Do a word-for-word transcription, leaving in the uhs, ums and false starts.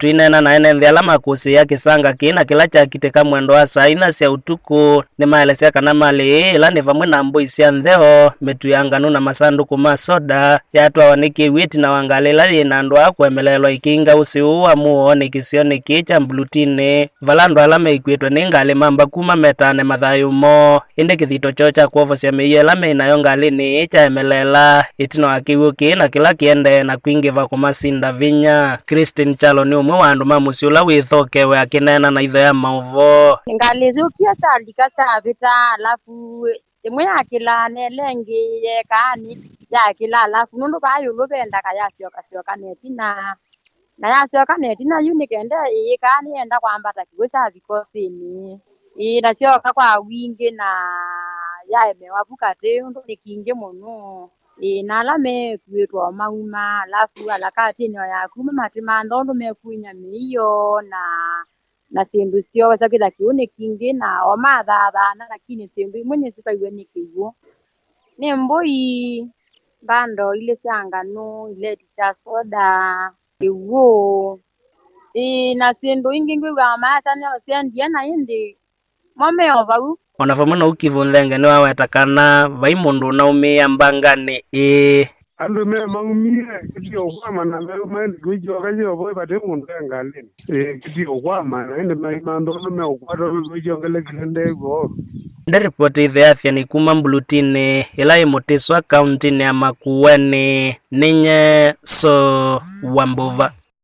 Twĩneena na ene nthĩ ala makũsĩĩa kĩsanga kĩĩ na kĩla kyakitĩka mwendo wa saa inya sya ũtukũ, nĩmaelesya kana malĩ ĩĩ ĩla nĩ vamwe na mbũi sya ntheo, mĩtu ya nganũ na masandũkũ ma soda yatwawa nĩ kĩw'ũ ĩtina wa ngalĩ ĩla yĩ na andũ aa kũemeleelwa ĩkĩinga ũsĩ ũũ wa mũoonĩ kĩsionĩ kĩĩ kya Mbulutinĩ, vala andũ ala meikuĩtwe nĩ ngalĩ mamba kuma metaane mathayũ moo. Ĩndĩ kĩthito kyoo kya kwovosya mĩio ĩla meĩ nayo ngalĩnĩ ĩĩ kyaemeleela ĩtina wa kĩw'ũ kĩĩ na kĩla kĩendee na kwingĩva kũmasinda vinya. Christine Kyalo nĩ ũmwe wa andũ ma mũsyĩ ũla wĩthokewe akĩneena na itho ya maũvoo. Ngalĩ syũkie syalika syavĩta, alafu ĩmwe yakĩla na ĩla ĩngĩ yeekaanĩ, yakĩla, alafu nũndũ vaa ĩũlũ ve ndaka yasyokasyoka na ĩtina, na yasyoka na ĩtina yu nĩ kenda ĩyĩkaa nĩyenda kwambata kĩw'ũ kyavika ũsĩnĩ. Ĩĩ, na syoka kwa wingĩ na yaemewa vu katĩ ũndũ nĩ kingĩ mũno. Ĩĩ, na ala mekuĩtwa o mauma, alafu alakatinĩ o ya kuma matĩmantha ũndũ mekunya mĩio na, na syĩndũ syoo, wesa kwĩtha kĩw'ũ nĩ kingĩ na o mathaathaana, lakini syĩndũ imwe nĩsĩtaiwe nĩ kĩw'ũ. Nĩ mbũi, mbando ilĩ sya nganũ, ileti sya soda, kĩw'ũ, ĩĩ, na syĩndũ ingĩ ngwĩw'aa maasya nĩo syendie na ĩndĩ mo me o vau. O na vamwe na ũu, Kivunthenge nĩwaweta kana vai mũndũ ũnaumĩĩa mbanganĩ ĩĩ. Andũ me maumie kĩtio kwama na meuma ĩndĩ tũisyoka yĩovo ĩvatĩ mũndũ e ngalĩnĩ. Ĩĩ, kĩtio kwama na ĩndĩ maima andũ andũ meũkwata ũndũ tũisyongelekile ndew'o. Nde ripoti ĩtheathya nĩ kuma Mbulutinĩ ĩla ĩ Mũtĩswa kauntinĩ ya Makueni. Ninye So Wambuva.